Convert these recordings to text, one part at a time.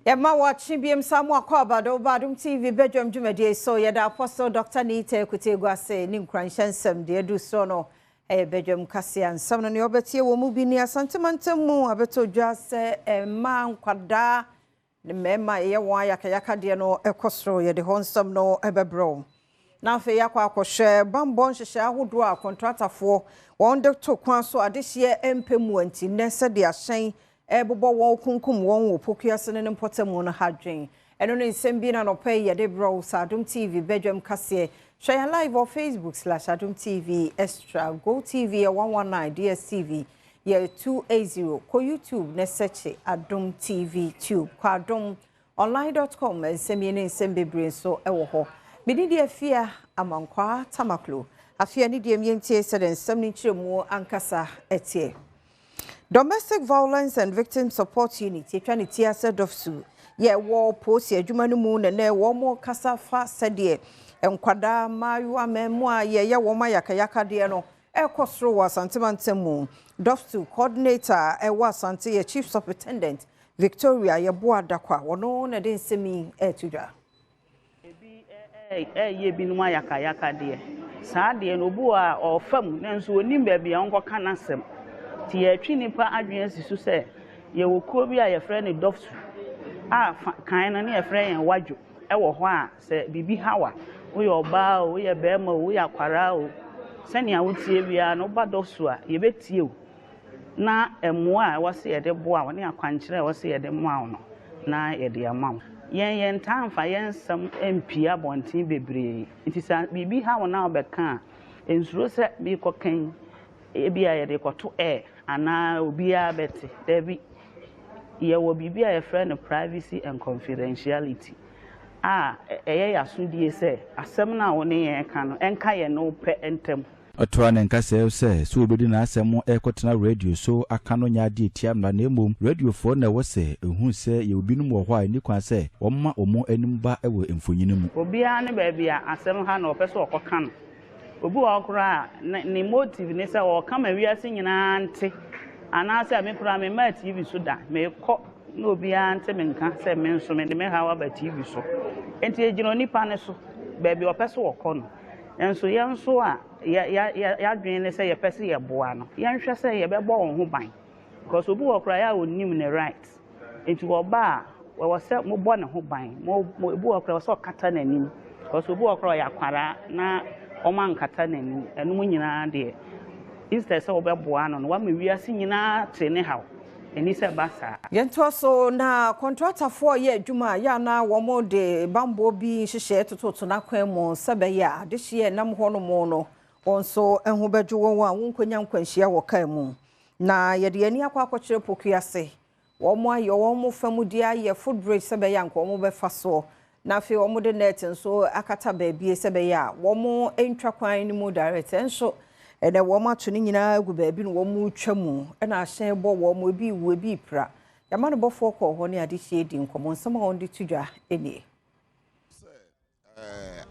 Yɛma wɔakye biem sa mo akɔ abado Badum TV badwam dwumadie so. Yɛda Apostle Dr. Nita Ekutegu ase ne nkuranhyɛ nsɛm deɛ adu soɔ no. Ɛyɛ badwam kaseɛ nsɛm no ne ɔbɛtie wɔ mu bi ne Asantemantam mu abɛtɔ dwa sɛ mmaa, nkwadaa ne mmarima ɛyɛ wɔn ayakayakadeɛ no ɛkɔ soro. Yɛde hɔ nsɛm no ɛbɛbrɛ wo. Na afei yɛakɔ akɔhwɛ bambɔ nhyehyɛ ahodoɔ a kɔntratafoɔ wɔn de to kwan so adehyeɛ mpɛ mu nti nnɛ sɛdeɛ ahyɛn ɛbobɔ wɔn kunkum wɔn wɔ Pokuase ne ne mpɔtamu no ha dwen. Ɛno ne nsɛm bi na nɔpɛ yi yɛde brɛ wo sɛ Adom TV badwam kaseɛ. Hwɛ yɛn live wɔ Facebook/Adom TV Extra, Go TV yɛ 119, DSTV yɛ 280. Kɔ YouTube na search Adom TV Tube. Kɔ adomonline.com, nsɛm yi ne nsɛm bebree nso ɛwɔ hɔ. Mede deɛ Afia Amankwaa Tamaklo afia ne deɛ mientie sɛdeɛ nsɛm no nkyerɛmu ankasa ɛteɛ. Domestic Violence and Victim Support Unit, yɛtwa ne ti asɛ DOVVSU, yɛwɔ polisi adwuma no mu nɛnɛ wɔn kasa fa sɛdeɛ nkwadaa, mmaayewa, mmarima a yɛyɛ wɔn ayakayakadeɛ no ɛrekɔ soro wɔ Asantemantam mu. DOVVSU coordinator ɛwɔ Asante yɛ Chief Superintendent Victoria Yɛboa Dakwa. Wɔno na de nsɛm yi ɛreto dwa. Ebi ɛyɛ binom ayakayaka deɛ, saa deɛ no, obi wɔ a ɔfa mu nanso onim baabi a ɔnkɔka n'asɛm. Nti yɛtwe nipa adwene asi so sɛ yɛwɔ kuo bi a yɛfrɛ no DOVVSU a kan no ne yɛfrɛ yɛn wadwo ɛwɔ hɔ a, sɛ biribi haw a, woyɛ ɔbaa o, woyɛ bɛrima o, woyɛ akwaraa o, sɛnea wotie biara no, woba DOVVSU a, yɛbɛtie o na mmoa a ɛwɔ sɛ yɛde boa wo ne akwankyerɛ a ɛwɔ sɛ yɛde moa wo no na yɛde ama wo. Yɛn yɛntaa mfa yɛn nsɛm mpie abɔnten bebree, nti sɛ biribi ha wo na wobɛka a, nsuro sɛ meekɔkan ebi a yɛde kɔto air anaa obiara bɛte. Daabi, yɛwɔ biribi a yɛfrɛ no privacy and confidentiality a ɛyɛ yɛ asodie sɛ asɛm no a wo ne yɛn ka no, ɛnka yɛn no pɛ ntam. Ɔtoa ne nkasɛɛ sɛ wɔbɛdi n'asɛm ɛrekɔtena radio so aka no nyɛ adeɛ tia mmara, na mmom radiofoɔ na ɛwɔ sɛ ɛhu sɛ yɛwɔ binom wɔ hɔ a ɛni kwan sɛ wɔmma wɔn anim ba wɔ mfonyini mu. Obiara ne baabi a asɛm ha na ɔpɛ sɛ ɔkɔka no. Obi wɔ hɔ koraa a ne motive ne sɛ ɔka ma wiase nyinaa nte, anaasɛ me koraa memmaa TV so da, meekɔ na obiara nte me nka sɛ me nso mede me haw aba TV so. Nti egyina onipa ne so baabi a ɔpɛ sɛ ɔkɔ no. Nso yɛn nso a yɛadwene ne sɛ yɛpɛ sɛ yɛboa no, yɛnhwɛ sɛ yɛbɛbɔ wɔn ho ban, because obi wɔ koraa yɛ a onim ne right. Nti ɔba a, wɔwɔ sɛ mobɔ ne ho ban. Mo mo ebi wɔ koraa wɔ sɛ ɔkata n'anim, because obi wɔ koraa ɔyɛ akwaraa na ɔmo ankata n'anim. Ɛnum nyinaa deɛ, instead sɛ wɔbɛboa no no, wama wiase nyinaa te ne haw. Ɛni sɛ ba saa. Yɛntoa so na kɔntratafoɔ yɛ adwuma a yɛ wɔn de bambɔ bi nhyehyɛ tototo n'akwan mu sɛ bɛyɛ a adehyeɛ nam hɔ nom no, wɔn nso ho bɛdwo wɔn a wɔnkɔnya nkwanhyia wɔ kaa mu. Na yɛde yɛn ani akɔ akɔkyerɛ Pokuase. Wɔn ayɛ wɔn fam de ayɛ footbridge sɛ bɛyɛ a nka wɔn bɛfa soɔ, na afei wɔn de net nso akata baabi sɛ bɛyɛ a wɔn ntwa kwan no mu direct. Nso ɛnɛ wɔn ato ne nyinaa agu baabi na wɔn retwa mu, ɛna ahyɛn bɔ wɔn, ebi wu, ebi pira. Yɛama no bɔfoɔ kɔɔ hɔ ne adehyɛ di nkɔmmɔ. Nsɛm a wɔn de to dwa nie.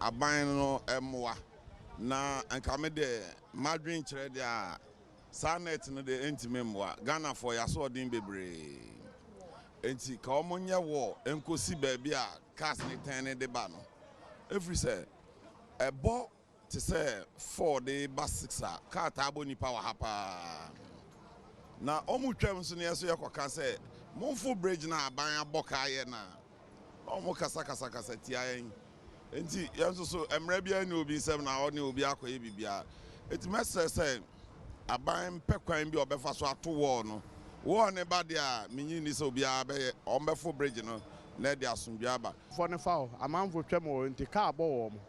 Aban no mmoa na nka me deɛ madwen kyerɛ deɛ a, saa net no deɛ ɛntumi mmoa. Ghanafoɔ yɛasoɔden bebree, nti ka wɔn nyɛ wɔ nkosi baabi a cars ne tɛn ne de ba no, ɛfiri sɛ ɛbɔ te sɛ 4 de ba 6 a, car taa bɔ nipa wɔ ha paa. Na wɔn twam nso ne yɛ so yɛkɔka sɛ momfo bridge na aban abɔ kaa yɛ na wɔn kasa kasa kasa tia yɛn. Nti yɛn nso so mmerɛ biara ne obi nsɛm na ɔne obi akɔyɛ biribiara. Eti mɛsrɛ sɛ aban mpɛ kwan bi a ɔbɛfa so ato wall no. Wall ne ba deɛ a, menyi ni sɛ obiara bɛyɛ ɔmbɛfo bridge no na ɛde asomdwe aba. Fɔ ne fa hɔ, amanfo twam wɔ, nti kaa bɔ wɔn mo.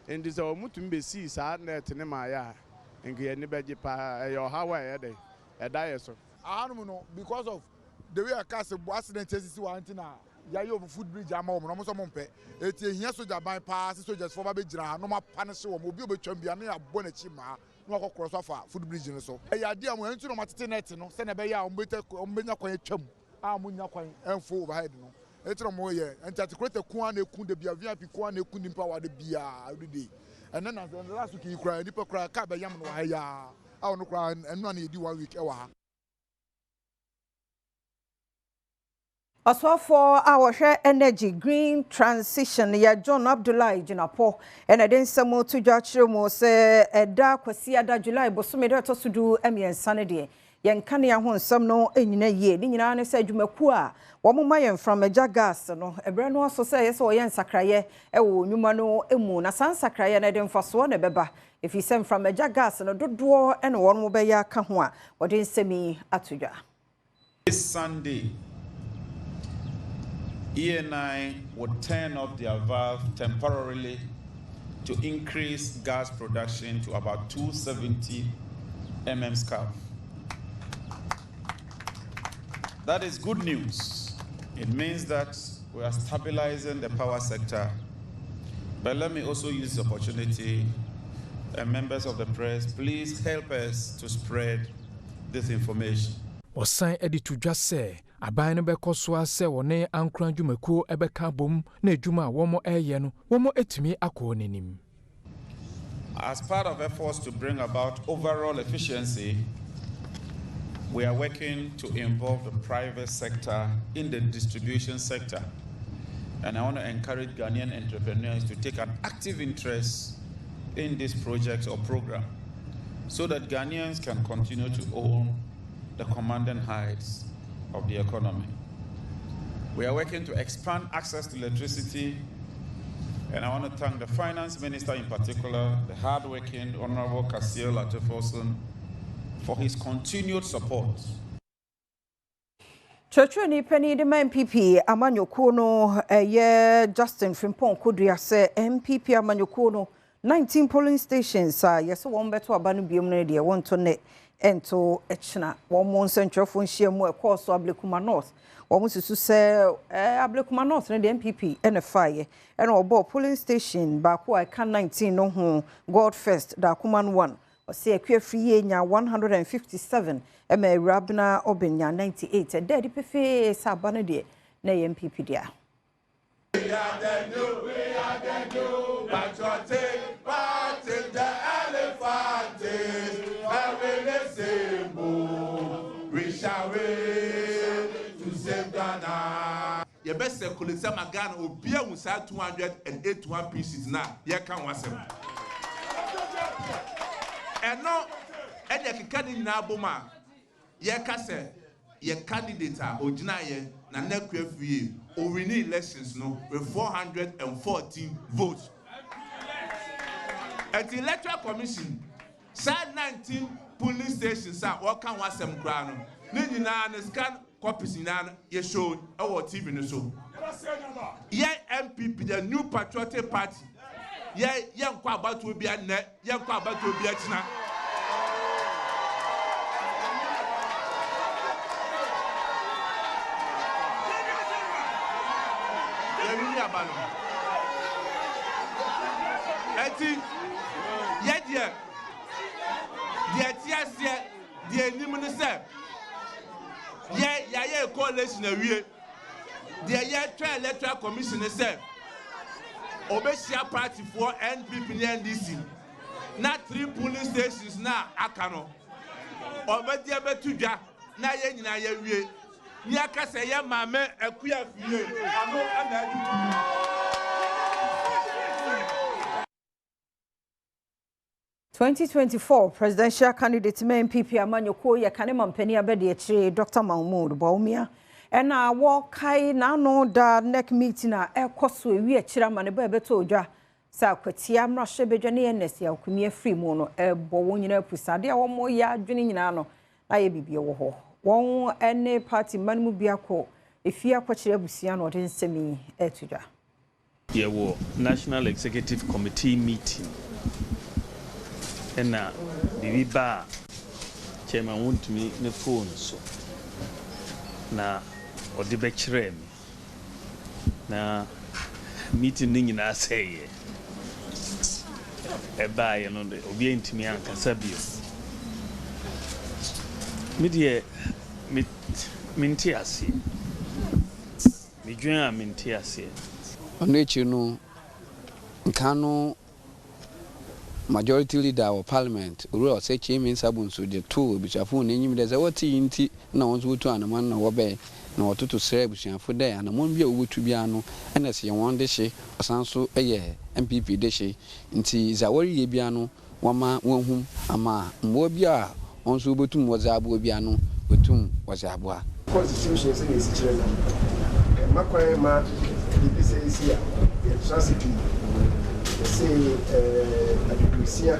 Nti sɛ wɔn tumi bɛsii saa net ne maa yɛ a, nka yɛn ani bɛgye paa. Ɛyɛ ɔhaw a ɛyɛ dɛ ɛda yɛ so. Ahanom no, because of the way a cars bɔ, accident esisi wɔ ha, nti na yɛayɛ wɔn foot bridge ama wɔn na wɔn nso wɔn mpɛ. Eti ehia soja ban paa sɛ soldiers fo ba bɛgyina ha na wɔn apa ne hye wɔn. Obi a obɛtwam bia na yɛabɔ n'akyi maa na wakɔ korɔ so afa foot bridge no so. Ɛyɛ adeɛ a wɔn nti na wɔn atete net no sɛnea ɛbɛyɛ a wɔn bɛtɛ wɔn bɛnya kwan atwam a wɔn nya kwan ɛnfo overhead no. Eti na wɔn yɛ nti atikuleta ko a na eku de bia, VIP ko a na eku nipa wɔ ade bia every day. Ɛnɛ na last week yi koraa, nipa koraa kaa bɛyam no wɔ ha yaa a, ɔno koraa ɛno a na yɛdi one week ɛwɔ ha. Ɔsoafoɔ a wɔhwɛ Energy Green Transition yɛ John Abdulai Jinapor na ɛde nsɛm to dwa kyerɛ mu sɛ ɛda Kwasiada July bosome da ɛtɔ so 13 no deɛ yɛn nkanea ho nsɛm no nnyina yie. Ne nyinaa ne sɛ adwumakuo a wɔma yɛn mframagya gas no ɛberɛ no aso sɛ ɛyɛ sɛ wɔyɛ nsakraeɛ wɔ wɔn nnwuma no mu na saa nsakraeɛ no ɛde mfasoɔ na ɛbɛba ɛfiri sɛ mframagya gas no dodoɔ na wɔn bɛyɛ aka ho a wɔde nsɛm yi ato dwa. This Sunday, ENI would turn off their valve temporarily to increase gas production to about 270 mm scf. That is good news. It means that we are stabilizing the power sector. But let me also use the opportunity, and members of the press, please help us to spread this information. Wɔsan de to dwa sɛ aban no bɛkɔ so ara sɛ wɔne ankoran dwumakuo bɛka abom na adwuma a wɔreyɛ no wɔatumi akɔ wɔn anim. As part of efforts to bring about overall efficiency, we are working to involve the private sector in the distribution sector. And I want to encourage Ghanaian entrepreneurs to take an active interest in this project or program so that Ghanaians can continue to own the commanding heights of the economy. We are working to expand access to electricity, and I want to thank the finance minister in particular, the hardworking Honorable Cassiel Ato Forson, for his continued support. Kyerɛkyerɛni panin de ma NPP amanyɔkuo no yɛ Justin Frimpong Kodua sɛ NPP amanyɔkuo no 19 polling stations a yɛsɛ wɔn bɛto aba no biom no deɛ wɔnto nnɛ ɛnto kyena. Wɔn nsɛntwerɛfoɔ nhyiamu a ɛkɔɔ so Ablekuma North, wɔn susu sɛ Ablekuma North no deɛ NPP na ɛfaeɛ ɛna wɔbɔɔ polling station baako a ɛka 19 no ho God First Dakoman 1. Ɔse Akua Afriyie nyaa 157 ɛma Awurabena Obeng nyaa 98. Ɛda adi pefee sɛ aba no deɛ na ɛyɛ NPP dea. We are the new, we are the new patriotic party, the elephant is very the symbol. We shall win to save Ghana. Yɛbɛ circulate ama Ghana obiara ahu saa 281 pieces no a yɛreka ho asɛm no. Ɛno ɛna ɛkeka ne nyinaa bom a yɛka sɛ yɛ candidate a ogyinaeɛ Nana Akua Afriyie owinii elections no with 414 votes. Ɛnti Electoral Commission saa 19 polling stations a wɔka ho asɛm koraa no ne nyinaa no scan copies nyinaa no yɛ show wɔ TV no so. Yɛn NPP, the New Patriotic Party, yɛn yɛnkɔ abatoɔ bia nnɛ, yɛnkɔ abatoɔ bia kyina. Yɛwini aba no. Ɛnti yɛ deɛ, deɛ ɛte aseɛ, deɛ ɛnim ne sɛ, yɛ yɛayɛ coalition awie. Deɛ yɛtwɛn Electoral Commission ne sɛ ɔbɛhyia partyfoɔ NPP ne NDC na three polling stations no a aka no ɔbɛde abɛto dwa na yɛn nyinaa yɛawie ne yɛaka sɛ yɛ Maame Akua Afriyie ɔno na adi tumi. 2024 Presidential candidate ma NPP amanyɔkuo yɛ kane mampanin abadiakyire Dr. Mahmood Bawumia ɛna wɔkae n'ano da NEC meeting a ɛkɔ so ewi akyire ama ne ba ɛbɛtɔ odwa sɛ akwatia mmarahyɛbadwa ne Ernest Yaw-Kumi afiri mu no ɛbɔ wɔn nyinaa pusa adeɛ a wɔn yɛ adwene nyinaa no na ayɛ biribi wɔ hɔ wɔn ne party mma no mu biako efie akɔkyerɛ abusua na ɔde nsɛm yi ɛto dwa. Yɛwɔ National Executive Committee meeting ɛna biribi ba a Chairman wontumi ne phone so na ɔde bɛkyerɛɛ me na meeting no nyinaa sɛeɛ. Ɛbaeɛ no de obiara ntumi ankasa bio. Me deɛ me mente aseɛ. Medwen a mente aseɛ. Ɔno ekyir no, nkan no Majority Leader wɔ Parliament, Owura Osei Kyei Mensah Bonsu dze too ebusuafo hɔn enyim dɛ sɛ wɔtse iyi ntsi na hɔn so wotuu anamɔn na wɔbae Na wɔtoto serɛ ebusuafo dɛ anamɔn bi a wobotu biara no nna sɛ yɛ hɔn dehye, ɔsan so yɛ NPP dehye ntsi dza wɔreyɛ biara no wɔama woehu ama mbowa bi a hɔn so wobotum wɔdze aboa biara no woetum wɔdze aboa. Constitution sɛnea esi kyerɛ no, ɛmma kwan mma biribi sɛɛ si a yɛtra ase pii. Yɛse adeduosia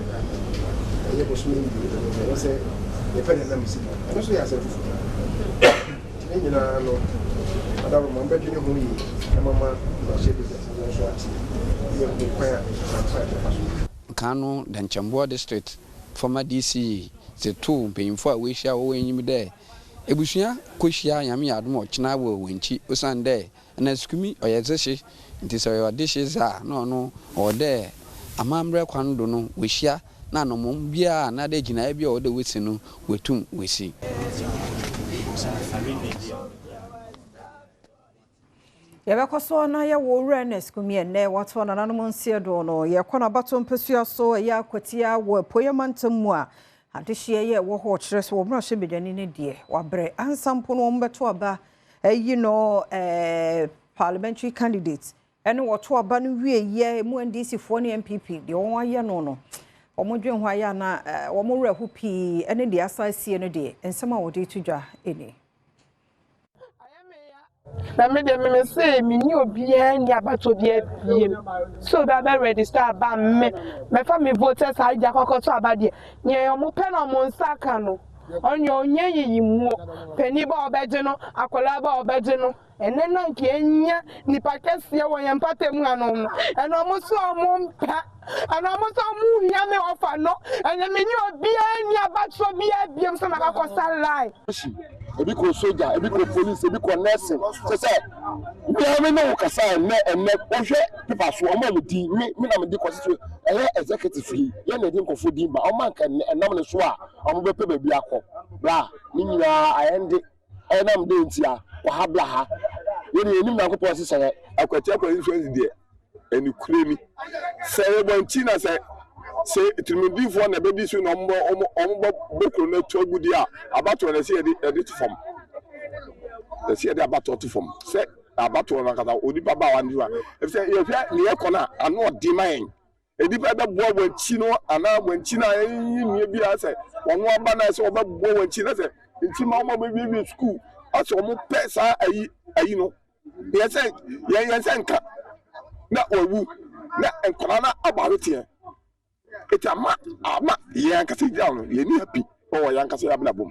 ɛyɛ bosome mmienu no, ɛwɔ sɛ yɛpɛ ne nam si. Ɛno nso yɛ asɛm foforɔ. Nti ne nyinaa no, Adaworoma, mobɛdwene ho yie na moama mmarahyɛbadwafo no nso ate na yɛahu kwan a kwan a yɛbɛfa so. Kan no, Dɛnkyɛmboa District former DC dze too mpanyimfo a woehyia wɔ hɔn enyim dɛ ebusua kohyia Nyame yɛ adom a ɔkyena wɔ Wenchi osiandɛ nna Sukumi ɔyɛ dzehye ntsi sɛ ɔyɛ ɔdehye dze a nna ɔno ɔwɔ dɛ amambrɛ kwan do no wohyia na anamɔn biara anaadɛ gyinae bi a ɔwɔ dɛ wosi no woetum woesi. Yɛbɛkɔ so na yɛwɔ Owura Ernest Kumi ɛnnɛ watoa nananom nseɛ doɔ no. Yɛkɔ n'abatoɔ mpasua so ɛyɛ akwatia wɔ Apueeɛ mantam mu a adehyeɛ yɛ ɛwɔ hɔ kyerɛ sɛ wɔn mmarahyɛbadwani no deɛ wabrɛ ansa mpo no wɔn bɛto aba ayi no eh, parliamentary candidate ɛne wɔto aba no wieɛ emu NDC foɔ ne NPP deɛ wɔn ayɛ no no wɔn dwen ho ayɛ ana eh, wɔn werɛ ho pii ɛne deɛ asa asie no deɛ nsɛm a wɔde to dwa ɛni. Na me deɛ me se me ni obiara ni abatoɔ biara biem sɛ obi abɛ register aba me mɛfa me vote saa gya kɔkɔ to aba deɛ nea ɔmo pɛ na ɔmo nsa ka no ɔnyɛ ɔnyɛ yiyimuo panin ba ɔbɛgye no akwadaa ba ɔbɛgye no ɛnɛ na nka enya nipa kɛseɛ wɔ yɛn mpata mu ano no ɛna ɔmo so ɔmo mpɛ ɛna ɔmo so ɔmo hia me ɔfa no ɛnɛ me ni obiara ni abatoɔ biara biem sɛ mɛkɔ akɔsa line. Ebi kɔ sogya, ebi kɔ polisi, ebi kɔ nursing. Kyɛ sɛ mmea me ne wo kasa ɛnɛ ɛnɛ wohwɛ pepa so ɔmo a mo din me me na me de kɔ so ɛyɛ executive yi yɛn na ɛde nkɔfo din ba ɔmo anka ɛnam ne so a ɔmo bɛpɛ baabi akɔ bra ne nyinaa ayɛnde ɛnam de ntia kɔ ha bla ha yɛn deɛ yɛnim Nyankopɔn nhyehyɛeɛ. Akwatia constituency deɛ ɛnokorɛ ni sɛ ɛyɛ wɔn akyi na sɛ sɛ tirimdifoɔ na ɛbɛdi so na wɔn wɔn wɔn bɔ bɔ kuro no atu agu deɛ a abatoɔ no ɛsɛ yɛde yɛde to fam ɛsɛ yɛde abatoɔ to fam sɛ abatoɔ no ankasa onipa ba wa ne wa efisɛ yɛhwɛ nea ɛkɔ no a ano ɔden ma yɛn nnipa bɛboa wɔn akyi no anaa wɔn akyi no a ɛyi nua bi a sɛ wɔn aba no sɛ wɔbɛboa wɔn akyi na sɛ nti ma wɔn a wɔawiewie sukuu asɛ wɔn pɛ saa ayi ayi no Yɛn sɛ yɛn yɛn sɛ nka na wawu na nkwadaa no abɔ aweteɛ eti ama ama yɛn ankasa gyina no yɛn ni happy wɔ yɛn ankasa yɛn abrabɔ mu.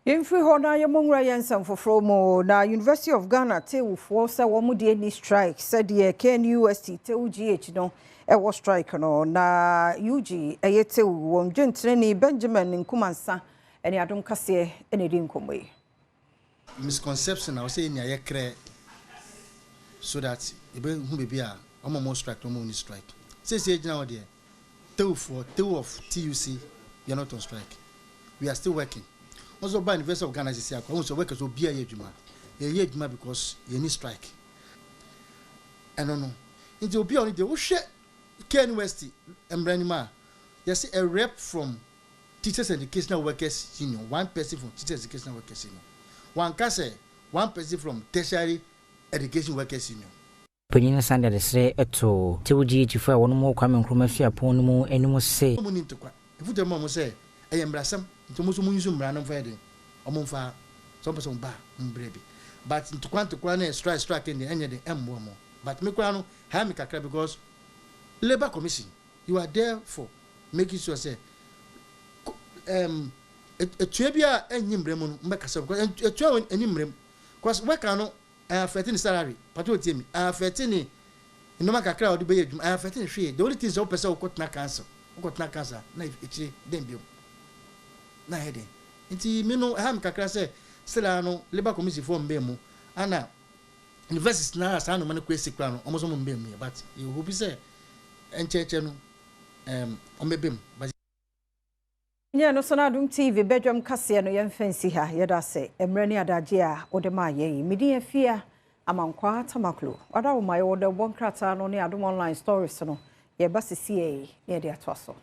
Yɛmfiri hɔ na yɛmmɔ nwura yɛn nsɛm foforɔ mu. Na University of Ghana tewfoɔ sɛ wɔn deɛ nni strike sɛdeɛ KNUST tew GH no ɛwɔ strike no. Na UG ɛyɛ tew wɔn dwentenani Benjamin Nkumansa ɛne Adom Kaseɛ ɛna ɛdi nkɔmmɔ yi. Misconception a ɔsɛ yɛ nya yɛ krɛ so that yɛbɛ hu baabi a wɔn a wɔn strike na wɔn a wɔn ni strike. Seesei yɛ gyina hɔ deɛ tew foɔ tew of TUC we are not on strike we are still working. Wɔn nso ɔba University of Ghana sisi akɔ wɔn sɛ workers obiara yɛ adwuma yɛ yɛ adwuma because yɛ ni strike ɛno no nti obi a ɔno deɛ wohwɛ KNUST mmra nim a yɛsi a rep from Teachers Educational Workers Union, one person from Teachers Educational Workers Union, wanka sɛ one person from Tertiary Education Workers Union. Panyin no san de adesrɛ too Tew GH fo a wɔnom wɔ Kwame Nkrumah Suapɔn no mu anim se. Wɔn nni ntokwa. Mfuturo ma wɔn sɛ ɛyɛ mbrasɛm nti wɔn nso wɔn use mmara no mfa yɛ den wɔn mfa sɛ wɔn pɛ sɛ wɔn ba a wɔn brɛ bi but ntokwa ntokwa ne strike strike deɛ ɛnyɛ den ɛmmoa wɔn but me koraa no ɛha me kakra because labour commission you are there for making sure sɛ um, etua bi a ɛnyi mbrɛ mu no mbɛkasa because etua ɛnyi mbrɛ mu because worker no ɛn affect ne salary pàtó otie mi ɛn affect ne nneɛma kakra a ɔde bɛyɛ adwuma ɛn affect ne hwee. The only thing sɛ wopɛ sɛ wokɔ tena council, wokɔ tena council na ekyire den biom na ayɛ den. Nti mi no ɛha mi kakra sɛ still ara no labour commission foɔ mbɛn mu ana universities na saa nneɛma no kɔ esi kora no wɔn nso wɔn mbɛn mu yɛ, but yɛ hope sɛ nkyɛnkyɛn no wɔn bɛbɛ mu. But Nyɛ no so na Adom TV badwam kaseɛ no yɛmfa nsi ha. Yɛda ase mmerɛ ne adagye a wode maa yɛn. Medin Afia Amankwaa Tamaklo. Wada wo ma yɛwɔ dɛ bɔ nkrataa no ne Adom Online stories no. Yɛba sisiɛ yi na yɛde atoa so.